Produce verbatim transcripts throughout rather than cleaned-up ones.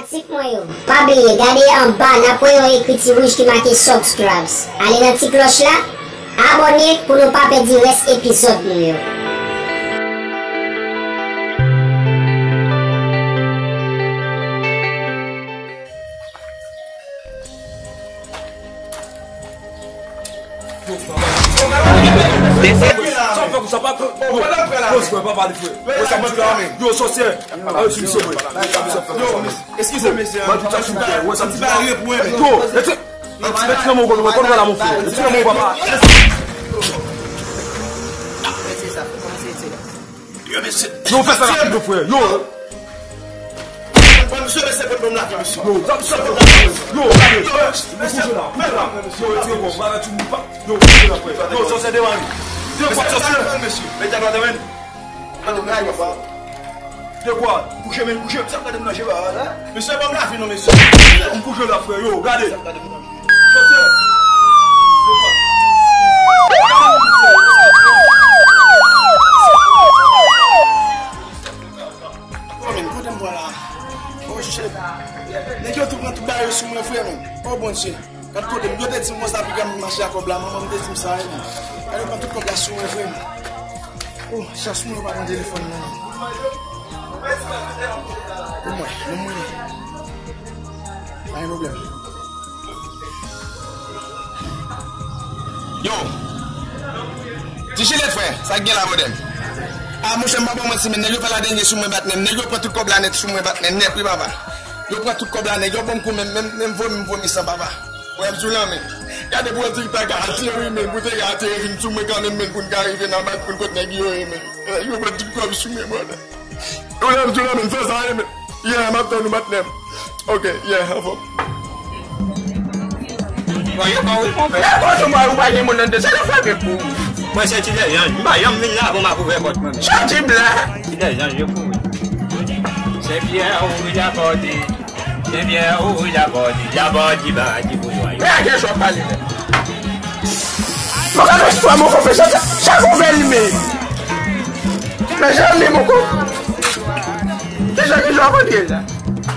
Fanatik mwen yo, pa bliye gade anba n ap wè yon ekriti wouj ki make subscribes. Ale nan ti klòch la, abòne pou nou pa pèdi rès epizòd nou yo. Sa w fè konsa, pa pran. Yo, frè, pa pale, frè. Yo, sa m di la, yo, sòsyè. Yo, eskize, mesye. Yo, mete ti nan men w, konn, konn, konn, la, mon frè. Mete ti nan men w, papa. Yo, fè sa rapid, frè. Yo. Mwen, misye, mesye, pot bon la, misye. Yo, zam sa, yo, yo, yo, yo, kouje la, kouje la. Yo, retire kò w, bagay ti moun pa. Yo, kouje la, frè. Yo, sòsyè devan li. De kwa, sòsyè? Mesye, mete a dwat, men. Mete a dwat. De kwa? Kouje, men, kouje. Sa gade m nan je ba, la. Mesye, ban m lavi, non, mesye. M kouje la, frè, yo, gade. Sòsyè. Oh, men, kote m pran la? Oh, shit. Nèg yo tou pran tout bagay yo sou mwen, frè, men. Oh, Bondye. Gad kote m, yo te di m konsa, piga m mache ak kòb la, manman m te di m sa, wi, men. Gad yo pran tout kòb la sou mwen, frè, men. Oh, chans mwen yo pa pran telefòn nan, men. Oh, mwen, mwen, mwen. Pa gen pwoblèm. Yo! Ti Chile, frè, sa k gen la, brother? A, monchè, m pa ba w manti, men nèg yo fè la dènye sou mwen, batnèm. Nèg yo pran tout kòb la nèt sou mwen, batnèm, nèt, wi, papa. Yo pran tout kòb la, nèg yo ban m kou, men, men, men vomi, m vomi san, papa. Wè, m di w la, men. Gade pou w di w ta ka atire, wi, men, pou w te ka atire vin sou mwen kanmenm, men, pou n ka rive nan bat, pou n kot nèg yo ye, men. Yo pran tout kòb sou mwen, brother. Yo lè m di w la, men, fè sa, men. Yeah, m ap tann ou, patnè m. Ok, yeah, anfòm. Mwen, yo pa ou, mon frè. Lè kòd ou mwen, ou pa gen moun anndan, se lè frape pou ou. Mwen, se ti lè janj. M pa janm vin la, bon, m ap ouvè pòt mwen. Chak ti bla. Ti lè janj, yo kouri. Se pyè ou, wi, la pòte. Ebyen, ou, wi, dabò, di, dabò, di, ba, di, boujwa, yo. Men a gen chòk pale, men. Mwen ka lòs fwa, mwen konfye, chak, chak ouvè li, men. Men, jan li, mwen konfye. Deja, deja, mwen deja.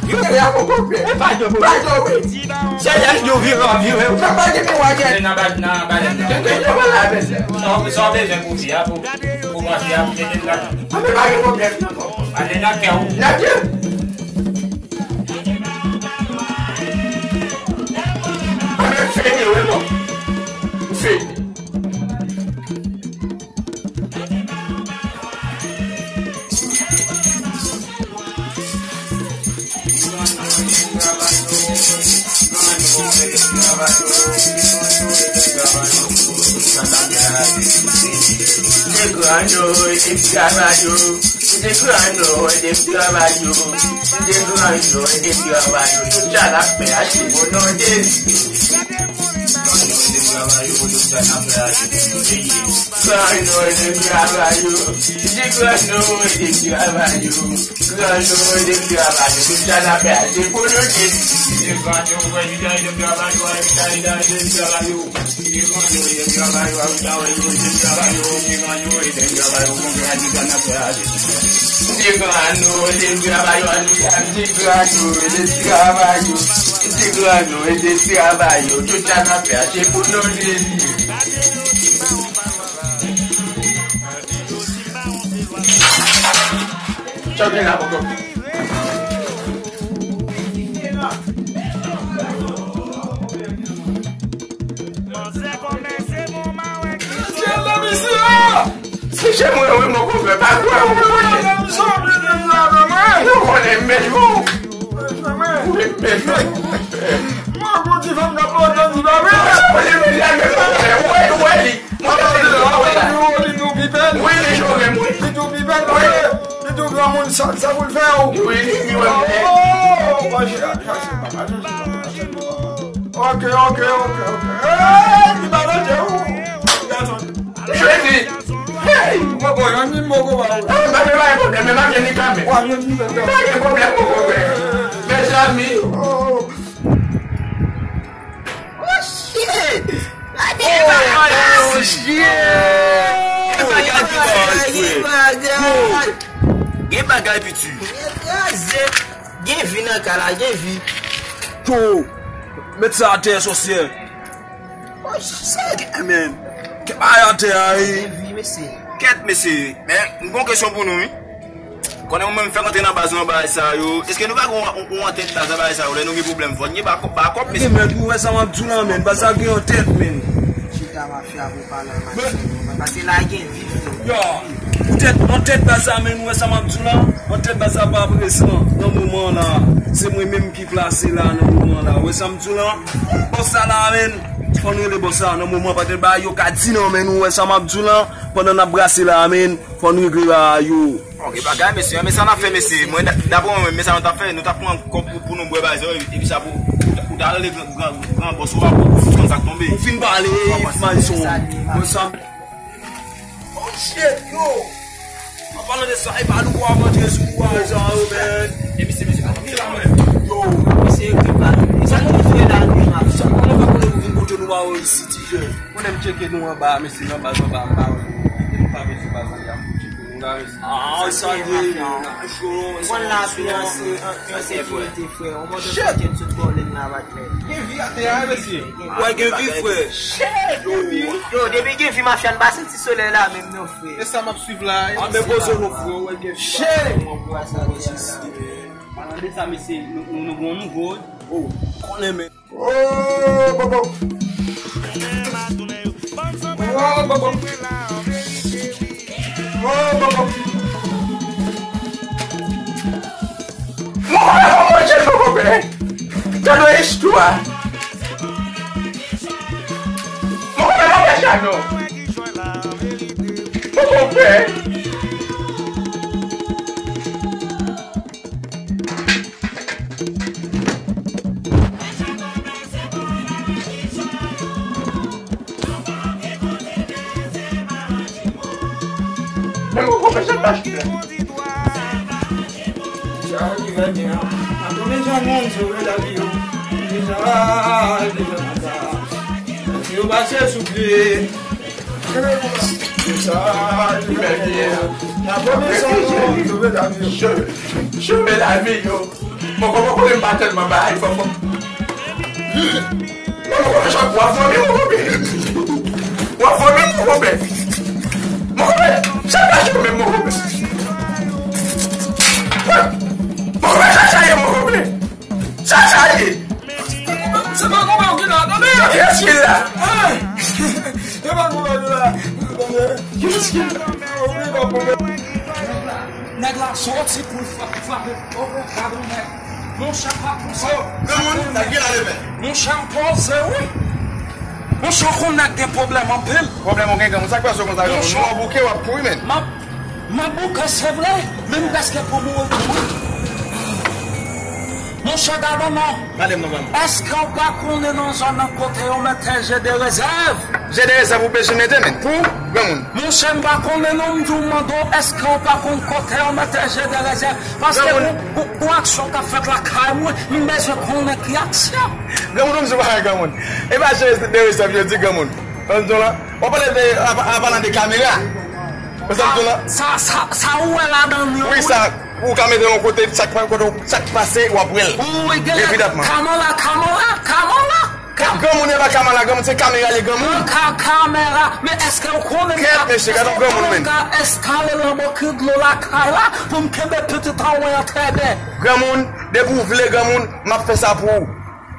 Yo, deja, mwen konfye. E pa de pwoblèm. Pa de, wi. Se lè yo vire, vire. Sa pa gen miwa, gen. Nan ba, nan ba, nan. Gen, gen, yo pa la, men. Sa, sa w bezwen pou fi a, pou, pou mwen fi a, pou te gen lajan. A, men pa gen pwoblèm, non. Ale nan kè w. Nan kè w. Mwen fini, wi, non. Fini. Se gran yo, se travay yo. Mete gran yo, ede m travay yo. Mete gran yo, ede m travay yo. Tout sa n ap fè a, se o non de Jezi. Gran yo, ede m travay yo. Mete gran yo, ede m travay yo. Gran yo, ede m travay yo. Tout sa n ap fè a, se o non de Jezi. Mete gran yo, ede m travay yo. Mete gran yo, ede m travay yo. Ti grano, ti grano, ti grano, ti grano, ti grano, ti grano, tout sa n ap fè a, se pou non Jezi. Chante la, poko. Manzè kòmanse bon mawè ki. Mesye, la misye! Si se mwen, wi, mwen konprann. Pa kwè, mwen konnen. Yo konnen, men yo. Wi, men yo. Mwen, bon, ti fanm k ap pran tan di ba, wi. Mwen konnen, men yo, men yo. Wè, wè li. Mwen, mwen, mwen, mwen. Li tou pi bèl. Wi, li jowè, wi. Li tou pi bèl, wi. Li tou granmoun, sa, sa pou l fè, wi. Wi, li, li, wi. Oh, mon chè, sa se pa, sa se pa. Ok, ok, ok, ok. Hey, ki pa danje, ou. Gason. Jezi. Hey, mwen bon, yon ni moko ba ou. Ah, pa gen, pa gen pwoblèm, men pa gen ni kanmenm. Wa, yon ni kanmenm. Pa gen pwoblèm, moko, frè. Mezanmi. Oh. Oh, shit. Oh, shit. Gen bagay, frè. Gen bagay, piti. Gen Gen vi nan kay la, gen vi. Yo, met sa atè, sòsyè. Oh, shit, man. Kè bay atè a, wi. Gen vi, mesye. Kèt, mesye. Men, m gon kesyon pou nou, wi. Konnen ou menm fèk antre nan baz nan bagay sa yo. Èske nou pa gon ou antèt baz nan bagay sa yo? Lè nou gen pwoblèm, fò n gen bakòp, bakòp, mesye. Men, ou wè sa m ap di w la, men. Baz sa gen antèt, men. Chita mafya pou pale an maksimòm. Paske la gen vi, frè. Yo, antèt, antèt baz sa, men, ou wè sa m ap di w la? Antèt baz sa pa prezan nan moman la. Se mwen menm ki plase la nan moman la. Ou wè sa m di w la? Bòs sa la, men. Fò n rele bòs sa nan moman, paske bagay yo ka di nan men nou, ou wè sa m ap di w la? Pandan n ap brase la, men. Fò n regle bagay yo. Ok, bagay, mesye, men sa n ap fè, mesye. Mwen, da- daprè mwen, men sa nou t ap fè, nou t ap pran kòb pou, pou nou bwè bagay yo, epi sa pou, pou, pou ta rele gran, gran, gran bòs, ou pa konn sa k tonbe. Ou fin pale, Mason. Mwen sa. Oh, shit, yo! An palan de sa, e pa nou pou ap antre sou bagay sa yo, man. E misye, misye, pa vin la, men. Yo! Misye, ekri pa nou. E sa nou vle la, nou, m ap sa. Konnen pa konnen nou vin kote nou pa wè isi, ti jèn. Konnen m tcheke nou anba, mesye, nan baz anba, anba, anba. E nou pa bezwen baz anba, m tcheke nou la, mesye. Ah, sa ye. Mwen la, pi an se, an, an sekirite, frè. On mòd an sot bòlin la, patnè. Gen vi atè a, mesye. Wè, gen vi, frè. Shit, gen vi. Yo, depi gen vi, mafya, n pa santi solèy la menm non, frè. E sa m ap swiv la. A, men poze nou, frè, wè, gen vi. Shit. Palan de sa, mesye, nou, nou, nou gon nouvo. Oh, konnen, men. Oh, bobo. Oh, bobo. Oh, bobo. Mwen, mwen, mwen, mwen, mwen, mwen. Gade istwa. Mwen, mwen, mwen, mwen, Jano. Mwen, mwen, mwen. Sa ki fè byen an. An tou, mezanmi, sove lavi yo. Deja, deja, deja. Si yo pase sou pye. Sove lavi yo. Sove lavi yo. Mwen konprann konnen m pa tèlman bay, fò, fò. Mwen konprann chak w ap vòmi, mwen konprann. W ap vòmi, mwen konprann. Mwen konprann. Chak pa chak menm, mwen konprann. Mwen konprann chak sa ye, mwen konprann. Sa, sa ye. Se pa konbyen ou ki la, tande. Kiyès ki la? Ah! Se pa konbyen ou ki la. Kiyès ki la? Nèg la soti pou l frape, frape. Oh, oh, gadon nèg. Monchè, pa konsa. Oh, granmoun, sa ki la, le mè? Monchè, m poze, wi. Monchè, ou konn nèg gen pwoblèm anpil. Pwoblèm ou gen, granmoun? Sa k pase konsa, granmoun? Monchè, nou an bouke, w ap kouri, men. M ap M ap bouke, se vre, men m prèske pou mouri tou, wi. Monchè, gade non. Gade m non, granmoun. Èske w pa konnen nan zòn nan kote yo mete je de rezèv? Je de rezèv ou bezwen mete, men, pou granmoun. Monchè, m pa konnen non, m di w mande w, èske w pa konn kote yo mete je de rezèv? Paske granmoun, pou, pou, pou aksyon k ap fèt lakay mwen, m bezwen konnen ki aksyon. Granmoun, ou m di w bagay, granmoun. E pa je de rezèv yo di, granmoun. An di w la, w ap pale de, an, an palan de kamera. Sa, sa, sa ou wè ladan l yo, wi, wi, sa, ou ka mete yon kote, sa k pa, kote, sa k pase, w ap wè l. Wi, gen lè, evidaman. Kamala, Kamala, Kamala, Kam- Granmoun, e pa Kamala, granmoun, se kamera li, granmoun. Ka-, kamera, men èske w konnen m ka, kèt, mesye, gade yon granmoun, men. Èske w konnen m ka enstale lanbo ki dlo lakay la pou m kenbe pitit an mwen an trè byen? Granmoun, depi w vle, granmoun, m ap fè sa pou ou.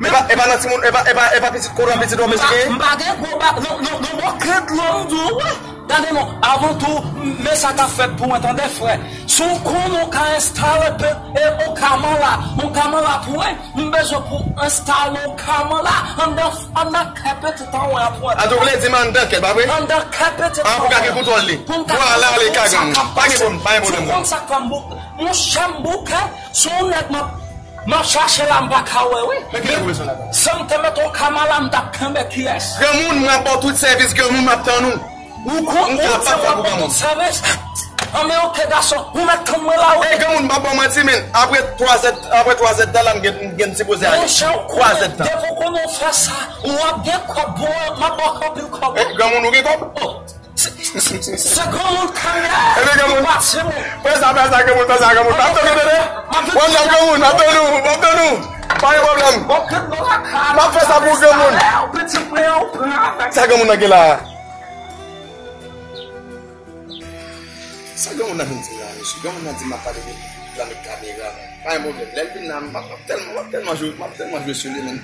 E pa, e pa nan timoun, e pa, e pa, e pa pitit koran, pitit wòm, mesye. M pa gen gwo ba, non, non, non, bon, kèt, non, m di w, wi. Gade non, avan tou, men sa k ap fèt pou mwen, tande, frè. Si w konnen w ka enstale pe-, e, yon kamera, yon kamera pou mwen, m bezwen pou w enstale yon kamera anndan, anndan kè pitit an mwen an pou mwen. A, ou vle di m anndan kè, pa vre? Anndan kè pitit an mwen. Pou ka gen kontwòl li. Pou m ka gen kontwòl sa k ap pase. Pa gen pwoblèm, pa gen pwoblèm. Si w konn sa k fè m bou-, monchè, m bouke, si w nèg m ap M ap chache la, m pa ka wè, wi. Men ki lè w bezwen la, granmoun? Si m te mete yon kamera, m t ap kenbe kiyès? Granmoun, m ap ba w tout sèvis, granmoun, m ap tann ou. Ou konn, ou di w ap ba m tout sèvis? Anben, oke, gason, ou mèt tann mwen la, wi. Ey, granmoun, m p ap ba w manti, men. Apre twa zè, apre twa zè tan la, m gen, m gen sipoze ale. Monchè, ou konnen, depi w konnen w fè sa, w ap gen kòb, bro, m ap ba w anpil kòb. Ey, granmoun, ou gen kòb? Oh, se, Se granmoun kanmè. Epi granmoun. Pase mwen. Fè sa, fè sa, granmoun, fè sa, granmoun. M ap tann ou, tande. M ap tann ou, m ap tann ou, m ap tann ou. Pa gen pwoblèm. M ap fè sa pou granmoun. Sa granmoun nan gen la? Sa granmoun nan vin di la, mesye? Granmoun nan di m ap pale de la met kamera. Pa gen pwoblèm. Lè l vin la, m ap, m ap tèlman, m ap tèlman jwe, m ap tèlman jwe sou li, menm.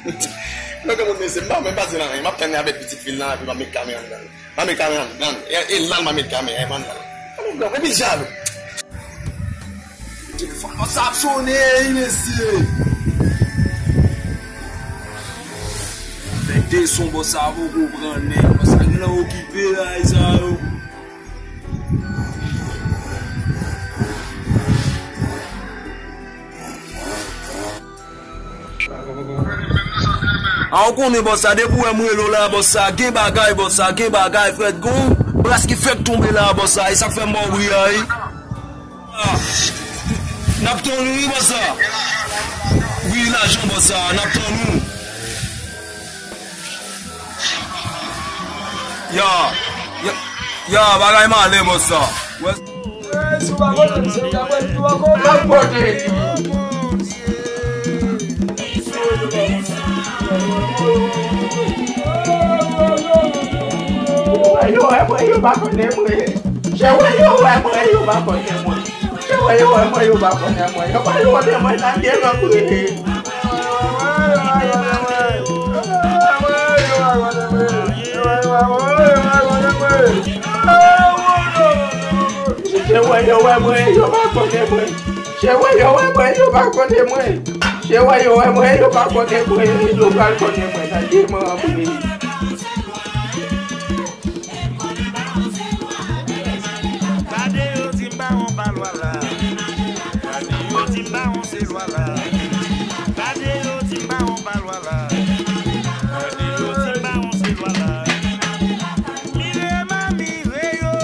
Non, granmoun, mesye, m pa, m pa di l anyen. M ap tann avèk pitit fi l lan, epi m ap met kamera anndan. M ap met kamera anndan. E, e la, m ap met kamera, e anndan. Pa gen pwoblèm. Epi jalou. Telefòn bòs sa ap sone, wi, mesye. Fè de son bòs sa poko pran nèg. Bòs sa genlè okipe bagay sa yo. A, ou konnen bòs sa, depi w wè m rele w la, bòs sa, gen bagay, bòs sa, gen bagay, frèt, gon bras ki fèk tonbe la, bòs sa, e sa k fè m ba w bri a, wi. A, n ap tann ou, wi, bòs sa. Wi, lajan, bòs sa, n ap tann ou. Ya, ya, ya, bagay malen, bòs sa. Wè. Ey, si w pa konnen, se w k ap wè, si w pa konnen. M ap pote li. Yo wè mwen, yo pa konnen mwen. Yo wè, yo wè mwen, yo pa konnen mwen. Yo wè, yo wè mwen, yo pa konnen mwen. Yo pa konnen mwen nan gen nan mwen. Yo wè, yo wè mwen, yo pa konnen mwen. Yo wè, yo wè mwen, yo pa konnen mwen. Yo wè, yo wè mwen, yo pa konnen mwen. Yo pral konnen mwen nan gen nan mwen. Gade yo di m pa yon palwa la. Gade yo di m pa yon selwa la. Gade yo di m pa yon palwa la. Gade yo di m pa yon selwa la. Mire m a mire yo.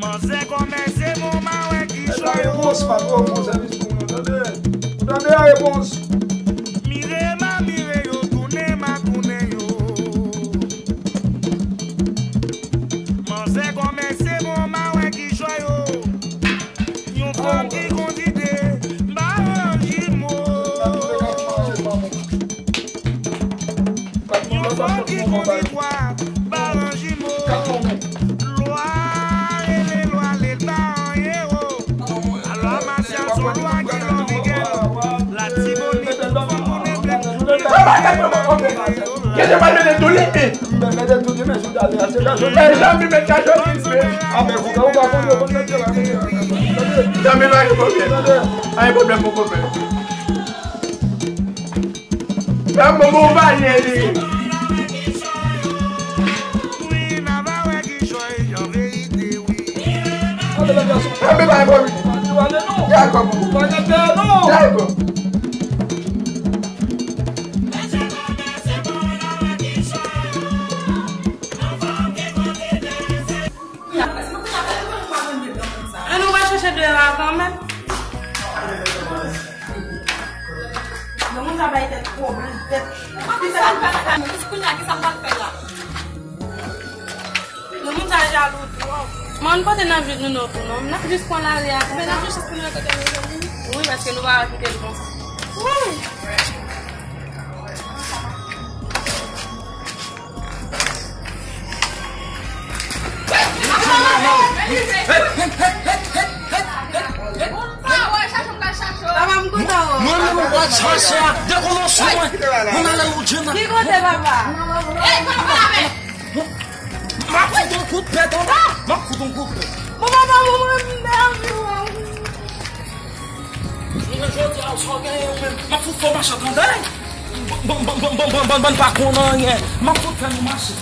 Manzè kòmèse bon, m a wè ki chay yo. Repons, pa tro bon sèvis pou nou, tande. Ou tande a repons? Mire m a mire yo, tounen m a tounen yo. Manzè kòmèse bon, m a wè ki chay yo. Yon fanm ki kondite, m pa ranji mo. Yon fanm ki konditwa, pa ranji mo. Lwa rele lwa, lè l pa anyen o. Lwa masyal se yon lwa ki lòbigèl. Latibonit, fanm tounen bèt. Kete pa mete tou li. Mete tou li, men sou dal la, se gazo. Mezanmi, men gazo li. Zanmi, pa gen pwoblèm. Pa gen pwoblèm, mon konpè. Fè m bon, bon, valye li. Anbe pa enpòvini. Dakò, papa. Dakò. An nou va chèche dwe la kanmenm. Granmoun sa bay tèt pwoblèm, tèt. Kisa n pral fè? Jis kounye a, kisa n pral fè la? Granmoun sa jalou twòp. Mwen, m panse n ap jwenn nou non tou non. N ap jis pran lari a, men n ap jwenn chans pou nou wè kote nou jwenn li. Wi, paske nou pa kite l konsa. Wi. Mwen menm, mwen pral chache a, dekonn sou mwen. Mwen ale Loudjina. Ki kote papa? M ap fout yon kout pè tande. M ap fout yon kout pè. Bon, papa, bon, mwen, m nan vi w. Jounen jodi a, sa w genyen ou menm? M ap fout fè w mache tande. Bon, bon, bon, bon, bon, bon, bon, pa konn anyen. M ap fout fè nou mache.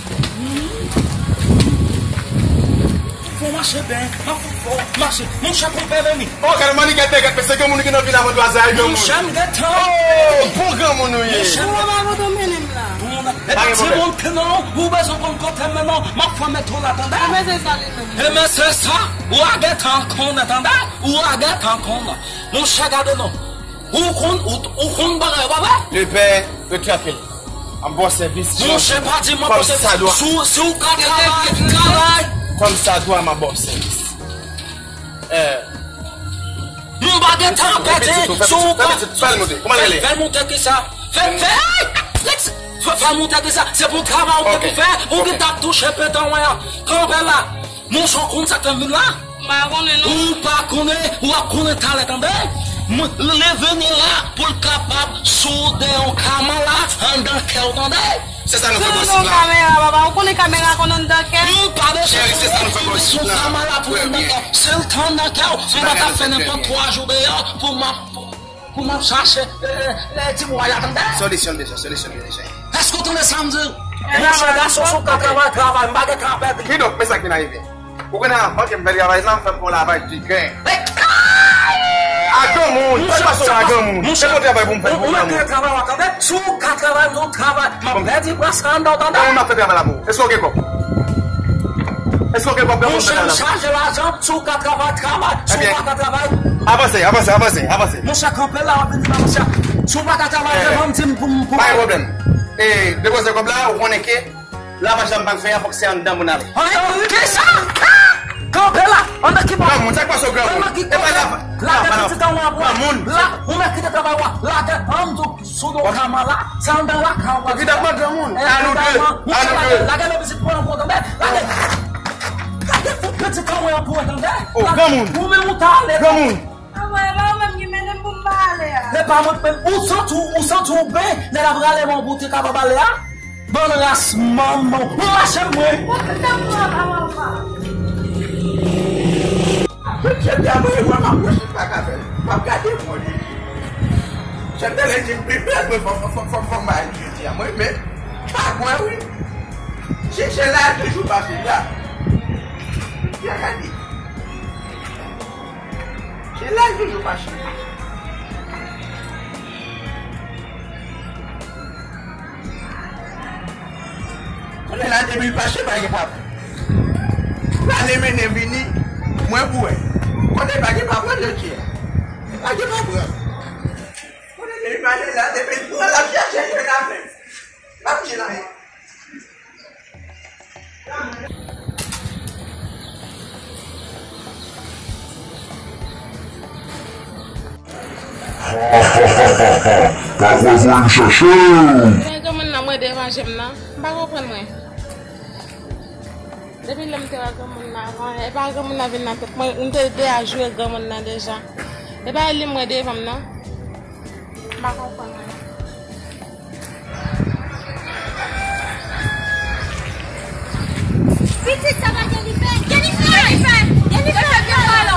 Fè w mache ben. M ap fout fè w mache. Monchè, konpè vini. Oh, gade manigèt, nègèt, men se granmoun ki nan vin avan dwazay, granmoun. Monchè, m gentan. Oh, bon granmoun ou ye. Monchè, m gentan. Bon, e pa ti moun ke non, ou bezwen konn kote m non. M ap fè mèt ou la tande. Ou bezwen sa li menm. E men se sa, ou a gentan konnen tande. Ou a gentan konnen. Monchè, gade non. Ou konn, ou, ou konn bagay yo pa vre? Lepè, ret trankil. M ap ba w sèvis. Monchè, pa di m ap ba w sèvis. Si w, si w ka travay, travay. Kòm sa dwa, m ap ba w sèvis. Eh. M pa gen tan pèdi. Si w ka fè l monte. Kòman l rele? Fè l monte kisa? Fè, fè, fè, fè l monte kisa? Se pou travay ou te pou fè. Ou ki t ap touche petan mwen an. Kanpe la. Monchè, w konn sa k fè m vin la? M pa konnen non. Ou pa konnen, ou ap konnen talè, tande. Mwen, li vini la pou l kapab soude yon kamala anndan kè w, tande. Se sa nou fè bòs la. Kamera, papa, ou konnen kamera konn anndan kè. M pa bezwen. Cheri, se sa nou fè bòs la. Sou kamala pou anndan kè. Si l t anndan kè w, m pa t ap fè nenpòt twa jou deyò pou m ap, pou m ap chache, eh, eh, eh, ti bwa ya, tande. Solisyon deja, solisyon deja. Èske w tande sa m di? Monchè, gason, si w ka travay, travay, m pa gen tan pèdi. Kidonk, men sa k vin rive. Ou konnen avan ke m fè travay la, m fè m fè yon lavaj di kè. A granmoun, sa k pase w a granmoun? Se bon travay pou m fè pou granmoun. Ou mèt travay w a tande. Si w ka travay, nou travay. M ap pèdi bras la anndan w tande. Kòman m ap fè travay la pou ou? Èske w gen kòb? Èske w gen kòb? Monchè, m chaje lajan. Si w ka travay, travay. Si w pa ka travay. Avanse, avanse, avanse, avanse. Monchè, kanpe la, w ap vin di m, monchè. Si w pa ka travay devan m, di m pou m, pou m. Pa gen pwoblèm. E, depoze kòb la, ou konnen ke lavaj la m pral fè a, fòk se anndan moun ale. Anndan? Kisa? Kanpe la! Anndan ki bò? Granmoun, sa k pase w granmoun? Anndan ki kote? Lage pitit an w ap wè. Granmoun. La, ou mèt kite travay w a. Lage, an m di w, sou do kamala, se anndan lakay w a. Evidaman, granmoun. A nou de, a nou de. Lage men pitit mwen an pou w tande. Lage. Lage fout pitit an mwen an pou w tande. O, granmoun. Ou menm ou ta ale. Granmoun. Avan, e pa ou menm ki mennen m pou m pa ale a. Se pa mwen k mennen. Ou santi w, ou santi w byen lè l ap rale men w pou w te kapab ale a? Bann ras manman w. Ou mache mwen. Ou te pran pa mama. Jodi a mwen, mwen m ap pwoche pa ka fè. M ap gade moun. Jodi a lè di m pi bèl, mwen fò, fò, fò, fò, fò m al jodi a. Mwen menm, pa kwè wi. Chèche la toujou pa chèche la. Jodi a gade. Se la toujou mache. Konnen la depi l mache pa gen pap. Prale mennen vini, mwen pou wè. Konnen pa gen pap jodi a. Pa gen pap. Konnen depi mache la, depi l pran l ap chache l la menm. Pap gen anyen. Ha, ha, ha, ha, ha. Pa kwè voye m chache w. Ebyen, granmoun nan, mwen deranje m nan. M pa konprann mwen. Depi lè m te wè granmoun nan avan, e pa granmoun nan vin nan tèt mwen, m te deja joure granmoun nan deja. E pa li m wè devan m nan. M pa konprann mwen. Pitit sa pa Jennifer. Jennifer! Jennifer! Jennifer, vin la.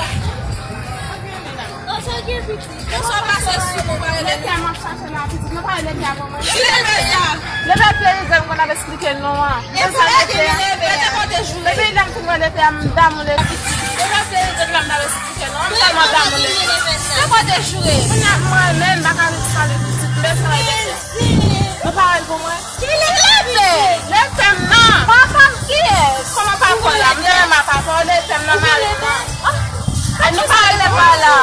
Oh, se gen pitit. Bonswa, pase sou mwen, pa rele. Lè m ap chache la, pitit, nou pa rele avan mwen. Ki leve sa? Leve pye, m konn ap esplike l non an. E pou leve, leve a. Depi lè m fin wè leve a, m damou leve. Leve pye, m konn ap esplike l non an. M tèlman damou leve. Se kote joure. Kounye a mwen menm, m pa ka ret san li pitit. M bezwen wè leve. Ou pa wè l pou mwen? Ki leve? Leve m nan. Papa m kiyès? Kòman papa w la? M nan men papa w, leve m nan mari m nan. Ay, nou pa rele pa la.